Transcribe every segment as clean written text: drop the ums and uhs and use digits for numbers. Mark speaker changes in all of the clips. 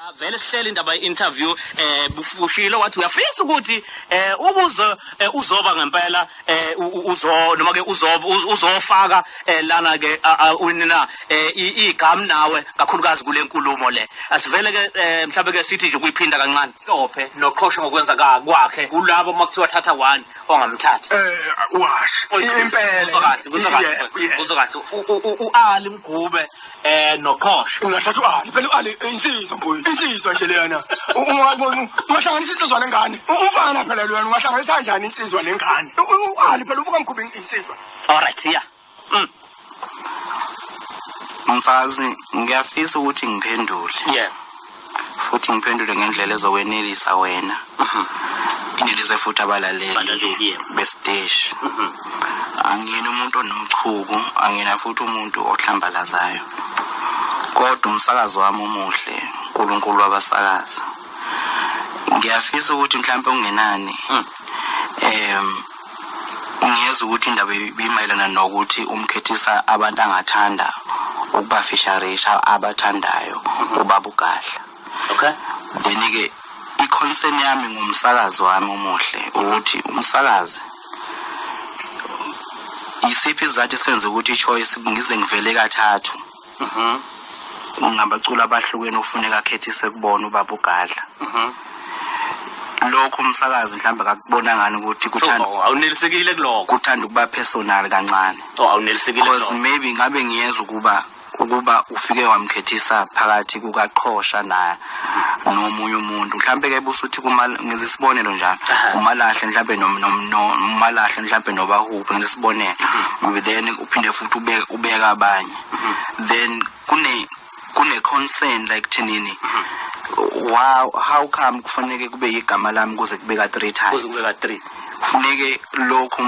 Speaker 1: Vele sihlele indaba ye-interview, ushilo wathi uyafisa ukuthi ubuze uzoba ngempela uzo noma ke uzofaka lana ke unina igama nawe kakhulukazi kule nkulumo le. Asivele ke mhlawumbe ke sithi nje ukuyiphinda kancane. Hlophe noqhosha ngokwenza kwakhe kulabo makuthiwa thatha one ongamthatha.
Speaker 2: Wash impela.
Speaker 1: Uzwa kahle, uzwa kahle. U-Ali Mgube noqhosha.
Speaker 2: Ungathatha u-Ali phela, u-Ali insizwa mfowethu, insizwa nje leyana. Ungahlanganisa insizwa nengane, umfana phela leyana, ungahlanganisa kanjani insizwa nengane? U-Ali phela uvuka mkhuba insizwa.
Speaker 1: All right, yeah.
Speaker 3: Msakazi, ngiyafisa ukuthi ngiphendule. Futhi ngiphendule ngendlela ezokwenelisa wena. Inelise futhi abalaleli
Speaker 1: Abalaleli, yeah.
Speaker 3: besiteshi. Angiyena umuntu onomchuku, angiyena futhi umuntu ohlambalazayo. Kodwa umsakazi wami omuhle, uNkulunkulu wabasakazi. Ngiyafisa ukuthi mhlawumbe ungenani. Ngiyezwa ukuthi indaba ibimayelana nokuthi umkhethisa abantu angathanda ukubafisharisha abathandayo ubaba uGadla. Then ke i-concern yami ngomsakazi wami omuhle ukuthi umsakazi isiphi isizathu esenza ukuthi i-choice ngize ngivele kathathu. Ngabaculi abahlukene okufuneka akhethise kubona ubaba uGadla. Lokho umsakazi mhlambe akakubona ngani ukuthi kuthanda
Speaker 1: So, awunelisekile kuloko.
Speaker 3: Kuthanda ukuba personal kancane.
Speaker 1: Oh, awunelisekile
Speaker 3: Because
Speaker 1: kuloko.
Speaker 3: maybe ngabe ngiyezwa ukuba ufike wamkhethisa phakathi kukaQhosha na nomunye umuntu, mhlambe ke busuthi kuma ngenza isibonelo njalo, uMalahle mhlambe no uMalahle mhlambe noBahuphi, ngenza isibonelo, then uphinde futhi ubeka abanye, then kune concern like thinini, wow, how come kufanele kube igama lami kuze kube ka 3 times?
Speaker 1: Kuze kube ka 3.
Speaker 3: Kufuneke lokhu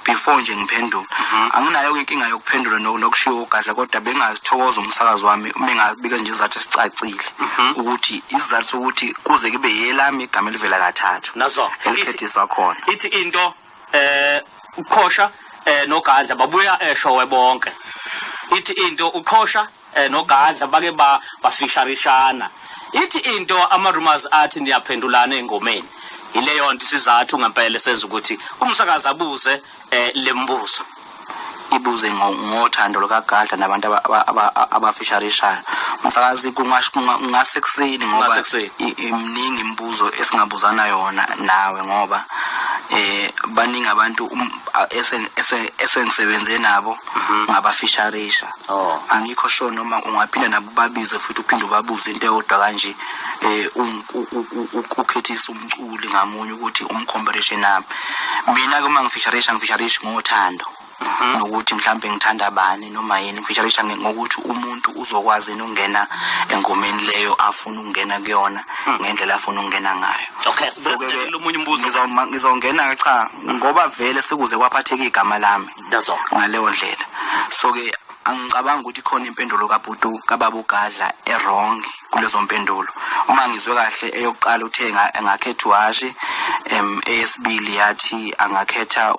Speaker 3: before nje ngiphendule. Anginayo inkinga yokuphendula nokushiwo uGadla, kodwa bengazithokoza umsakazi wami bengabika nje isizathu esicacile ukuthi isizathu sokuthi kuze kube yelami igama elivela kathathu
Speaker 1: Nazo.
Speaker 3: elikhethiswa khona.
Speaker 1: Ithi into uQhosha noGadla babuya eshowe bonke. Ithi into uQhosha noGadla bake bafisharishana. Ithi into ama rumors athi niyaphendulana engomeni. Ileyo nto isizathu ngempela senza ukuthi umsakazi abuze lembuzo.
Speaker 3: Ibuze ngothando lukaGadla nabantu abafisharishayo. Umsakazi kungasekuseni ngoba
Speaker 1: Kungasekuseni.
Speaker 3: iminingi imibuzo esingabuzana yona nawe ngoba baningi abantu esengisebenze nabo ngabafisharisha. Angikho sure noma ungaphinda nabo babize futhi uphinde ubabuze into eyodwa kanje, ukhethisa umculi ngamunye ukuthi umcompetition nami. Mina ke uma ngifisharisha, ngifisharisha ngothando. Nokuthi mhlambe ngithanda bani noma yini, ngifisharisha ngokuthi umuntu uzokwazi ukungena engomeni leyo afuna ukungena kuyona ngendlela afuna ukungena ngayo.
Speaker 1: Okay,
Speaker 3: So ke
Speaker 1: sibese omunye umbuzo.
Speaker 3: Ngizongena cha ngoba vele sekuze kwaphatheka igama lami.
Speaker 1: That's all.
Speaker 3: Ngaleyo ndlela. So ke angicabanga ukuthi khona impendulo kaBhutu kababa uGadla e wrong kulezo mpendulo. Uma ngizwe kahle eyokuqala uthe angakhetha uHashi, eyesibili yathi angakhetha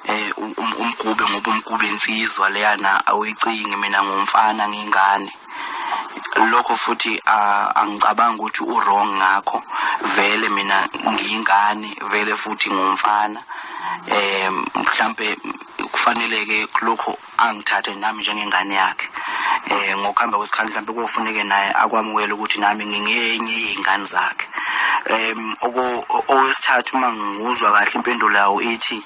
Speaker 3: uMgube ngoba uMgube insizwa leyana awuyicingi, mina ngumfana ngingane. Lokho futhi angicabanga ukuthi u wrong ngakho, vele mina ngiyingane vele futhi ngumfana. Mhlambe kufanele ke lokho angithathe nami njengengane yakhe. Ngokuhamba kwesikhathi mhlambe kuyofuneke naye akwamukele ukuthi nami ngingenye yezingane zakhe. Owesithathu uma ngizwa kahle impendulo yawo ithi,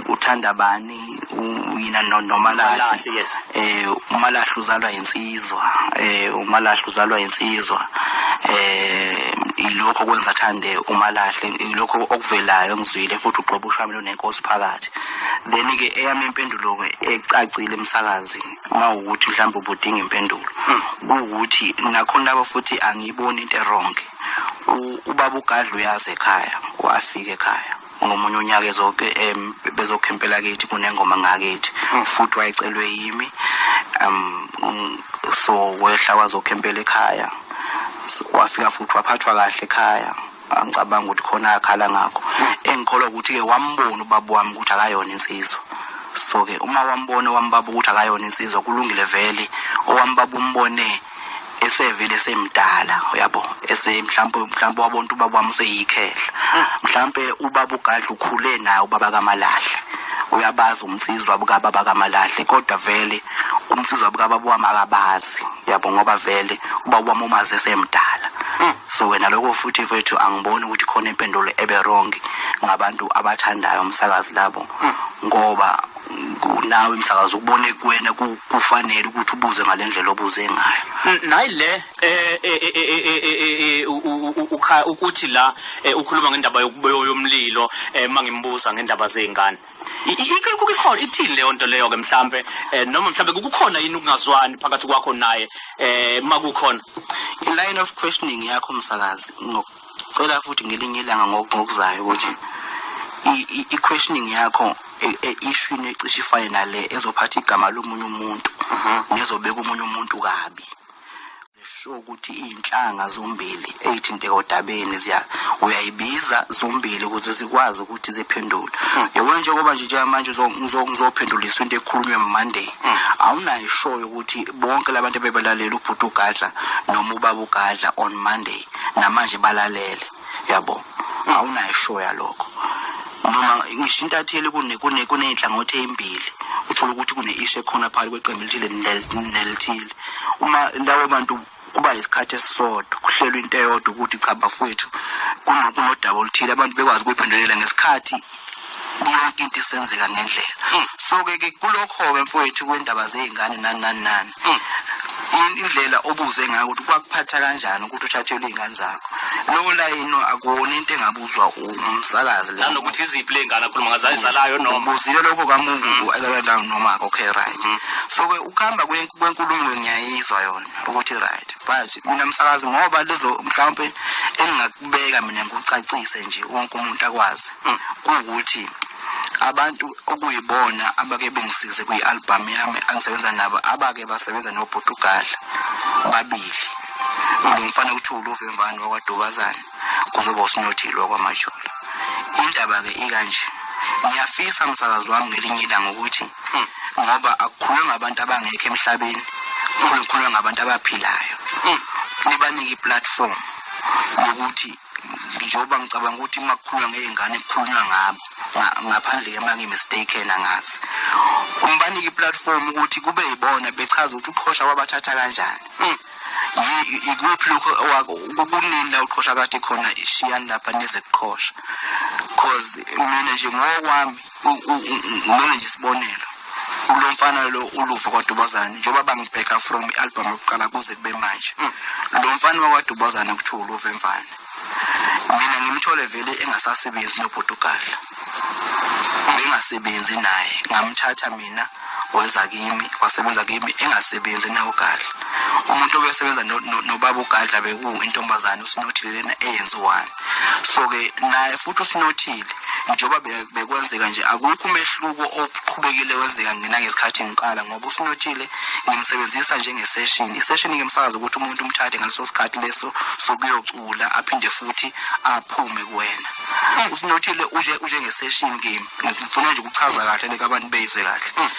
Speaker 3: uthanda bani yina noMalahle.
Speaker 1: Malahle, yes.
Speaker 3: uMalahle uzalwa insizwa. uMalahle uzalwa insizwa. Ilokho kwenza athande uMalahle, ilokho okuvelayo ngizwile futhi ugqoba ushwamelo nenkosi phakathi. Then ke eyami impendulo ke ecacile emsakazi mawukuthi mhlawumbe ubudinga impendulo ukuthi nakhona labo futhi angiyiboni into wrong. Ubaba uGadla uyazi ekhaya, wafika ekhaya ngomunye unyaka bezokhempela kithi kunengoma ngakithi futhi wayecelwe yimi, so wehla wazokhempela ekhaya. So, wafika futhi waphathwa kahle ekhaya. Angicabanga ukuthi khona akhala ngakho. Engikholwa ukuthi ke wambona ubaba wami ukuthi akayona insizwa. So ke uma wambona wambaba ukuthi akayona insizwa kulungile vele, owambaba umbone Esevele semdala, uyabo, ese mhlawumbe wabona ubaba wami useyikhehla, mhlawumbe ubaba uGadla ukhule naye ubaba kaMalahle, uyabazi umnsizwa bukababa kaMalahle, kodwa vele umnsizwa bukababa wami akabazi, yabo, ngoba vele ubaba wami umazi esemdala. So wena lokho futhi mfethu angiboni ukuthi khona impendulo ebe wrong ngabantu abathandayo umsakazi labo, ngoba nawe umsakazi ukubone kuwena kufanele ukuthi ubuze ngalendlela obuze ngayo.
Speaker 1: Nayi le ukuthi la ukhuluma ngendaba yomlilo, mangimbuza ngendaba zezingane, ikhona ithini leyo nto leyo ke mhlambe, noma mhlambe kukhona yini ukungazwani phakathi kwakho naye makukhona?
Speaker 3: I-line of questioning yakho umsakazi, ngicela futhi ngelinye ilanga ngokuzayo ukuthi i-questioning yakho e-issue ecishe ifane nale ezophatha igama lomunye umuntu nezobeka omunye umuntu kabi, sho ukuthi iy'nhlanga zombili ey'thinteka odabeni uyayibiza zombili ukuze zikwazi ukuthi ziphendule. Yabona, njengoba nje njengamanje ngizophenduliswa into ekhulunywe Monday, awunayo ishoyo ukuthi bonke labantu ebebelalela ubhuti uGadla noma ubaba uGadla on Monday namanje balalele, yabo, awunayo ishoyo yalokho. Noma ngisho intatheli kuney'nhlangothi ey'mbili, uthola ukuthi kune-issue ekhona phakathi kweqembu elithile nelithile, uma labo bantu kuba isikhathi esisodwa kuhlelwa into eyodwa ukuthi cha bafowethu kunodaba oluthile, abantu bekwazi ukuyiphendulela ngesikhathi yonke into isenzeka ngendlela. So-ke ke kulokho-ke mfowethu kwendaba zey'ngane nani nani nani, indlela obuze ngayo ukuthi kwakuphatha kanjani ukuthi uthathelwe iy'ngane zakho, lowo layini akuwona into engabuzwa umsakazi leyo.
Speaker 1: Nanokuthi iziphi ley'ngane akhuluma ngazo, ayizalayo noma
Speaker 3: Ubuzile lokho kamungu azalayo noma? Okay, right. So-ke ukuhamba kwenkulumo ngiyayizwa yona ukuthi right, but mina msakazi, ngoba lezo mhlawumpe engingakubeka mina ngikucacise nje wonke umuntu akwazi, kuwukuthi abantu okuyibona abake bengisize kwi-album yami angisebenza nabo, abake basebenza nobhuti uGadla babili, lo mfana kuthiwa uLuvemvane wakwaDubazane, kuzoba uSinothile wakwaMajola. Indaba-ke ikanje, ngiyafisa msakazi wami ngelinye ilanga ukuthi ngoba akukhulunywa ngabantu abangekho emhlabeni, kukhulunywa ngabantu abaphilayo, nibanike i-platform yokuthi njengoba ngicabanga ukuthi uma kukhulunywa ngey'ngane kukhulunywa ngabo, ngaphandle-ke uma ngi-mistaken angazi, umbanike i-platform ukuthi kube yibona bechaza ukuthi uQhosha wabathatha kanjani. Ikuphi lokho kunini la uQhosha kade khona ishiyani lapha nize kuQhosha? Cause mina nje ngokwami, ngenze nje isibonelo, lo mfana lo uluvo kwaDubazane, njengoba bangibheka from i-album yokuqala kuze kube manje, lo mfana wakwaDubazane kuthiwa uluvo emfana, mina ngimthole vele engasasebenzi nobhuti uGadla, bengasebenzi naye, ngamthatha mina weza kimi wasebenza kimi engasebenzi nawe uGadla. Umuntu obesebenza nobaba uGadla beku intombazane uSinothile lena eyenziwani. So-ke naye futhi uSinothile njengoba bekwenzeka nje, akukho umehluko oqhubekile wenzeka nangesikhathi ngiqala, ngoba uSinothile ngimsebenzisa njenge-session. I-session ngimsakaza ukuthi umuntu umthathe ngaleso sikhathi leso sokuyocula, aphinde futhi aphume kuwena. USinothile unjenge-session kimi. Ngifuna nje ukuchaza kahle leka abantu beyizwe kahle.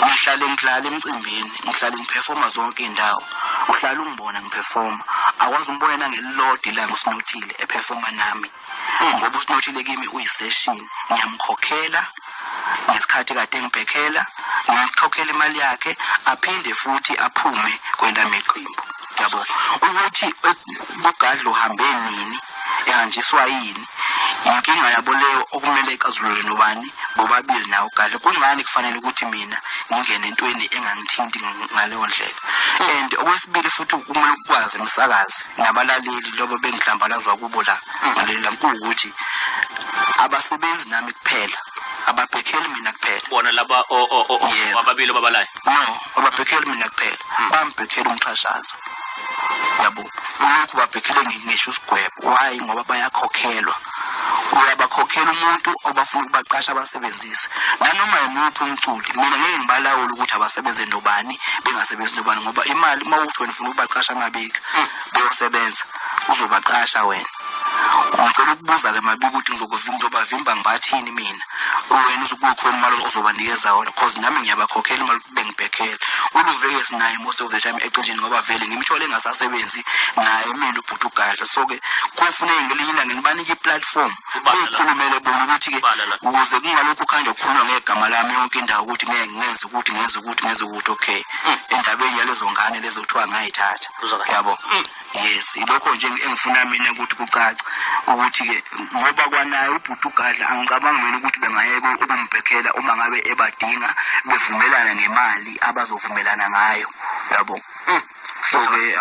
Speaker 3: Ngihlale ngidlala emcimbini, ngihlale ngiphefoma zonke iy'ndawo, uhlala ungibona ngiphefoma, akwazi umbone nangelilodwa ilanga uSinothile ephefoma nami, ngoba uSinothile kimi uyi-session. Ngiyamkhokhela ngesikhathi kade ngibhekhela, ngimkhokhela imali yakhe, aphinde futhi aphume kwelami iqembu, yabo. Ukuthi uGadla uhambe nini, ehanjiswa yini, inkinga yabo leyo okumele ixazululwe nobani bobabili nawo uGadla. Kungani kufanele ukuthi mina ngingene entweni engangithinti ngaleyo ndlela? And okwesibili futhi kumele ukwazi umsakazi nabalaleli lobo bengihlambalazwa kubo la ngaleli la, kuwukuthi abasebenzi nami kuphela, ababhekheli mina kuphela.
Speaker 1: Bona laba
Speaker 3: Yebo.
Speaker 1: ababili obabalayo?
Speaker 3: No, ababhekheli mina kuphela, bambhekhela umxhashazo, yabo, lokhu babhekhele ngisho usigwebo. Why? Ngoba bayakhokhelwa, uyabakhokhela umuntu obafuna ukubaqasha abasebenzise nanoma yimuphi umculi. Mina ngeke ngibalawule ukuthi abasebenze nobani, bengasebenzi nobani, ngoba imali uma uthi wena ufuna ukubaqasha amabika beyosebenza, uzobaqasha wena. Ngicela ukubuza-ke mabika ukuthi ngizobavimba ngibathini mina? Wena uzokukhona imali ozobanikeza wona, cause nami ngiyabakhokhela imali bengibhekhele. Uluveke sinaye most of the time eqenjini, ngoba vele ngimthole engasasebenzi naye mina ubhuti uGadla. So-ke kufuneka ngelinye ilanga ngibanike i-platform, beyikhulumele bona ukuthi-ke, ukuze kungalokhu kuhanjwa kukhulunywa ngegama lami yonke indawo ukuthi ngeke ngenze ukuthi, ngenze ukuthi, ngenze ukuthi. Okay, endabeni yalezo ngane lezo kuthiwa ngayithatha, yabo. Yes, ilokho nje engifuna mina ukuthi kucace, ukuthi-ke ngoba kwanaye ubhuti uGadla angicabangi mina ukuthi bengayeka ukumbhekhela uma ngabe ebadinga, bevumelana ngemali abazovumelana ngayo, yabo. So-ke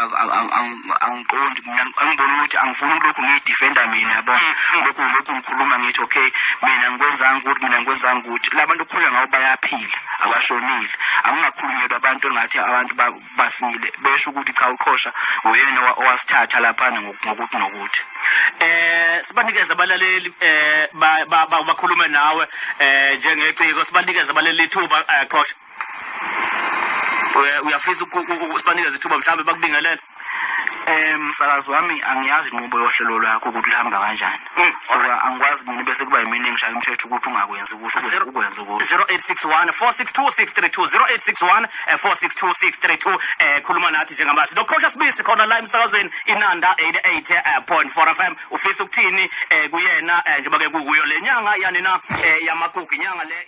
Speaker 3: angiqondi mina, angiboni ukuthi angifuni ukulokhu ngiyidefenda mina, yabo, lokhu ngikhuluma ngithi okay, mina ngikwenzanga ukuthi, mina ngikwenzanga ukuthi. La bantu okukhulunywa ngabo bayaphila, abashonile. Angingakhulunyelwa abantu engathi abantu bafile, besho ukuthi cha, uQhosha uyena owasithatha laphana ngokuthi nokuthi.
Speaker 1: Sibanikeze abalaleli, bakhulume nawe njengeciko. Sibanikeze abalaleli ithuba. Qhosha, uyafisa sibanikeze ithuba mhlawumbe bakubingelele?
Speaker 3: Msakazi wami, angiyazi inqubo yohlelo lwakho ukuthi luhamba kanjani, so angikwazi mina bese kuba yimina engishaya umthetho ukuthi ungakwenzi ukuthi ukwenze ukuthi.
Speaker 1: 0861 462 632, 0861 462 632. Khuluma nathi njengamanje, noQhosha Sibisi khona la emsakazweni Inanda 88.4 FM. Ufisa ukuthini kuyena, njengoba ke kukuyo le nyanga yani na yamagugu, inyanga le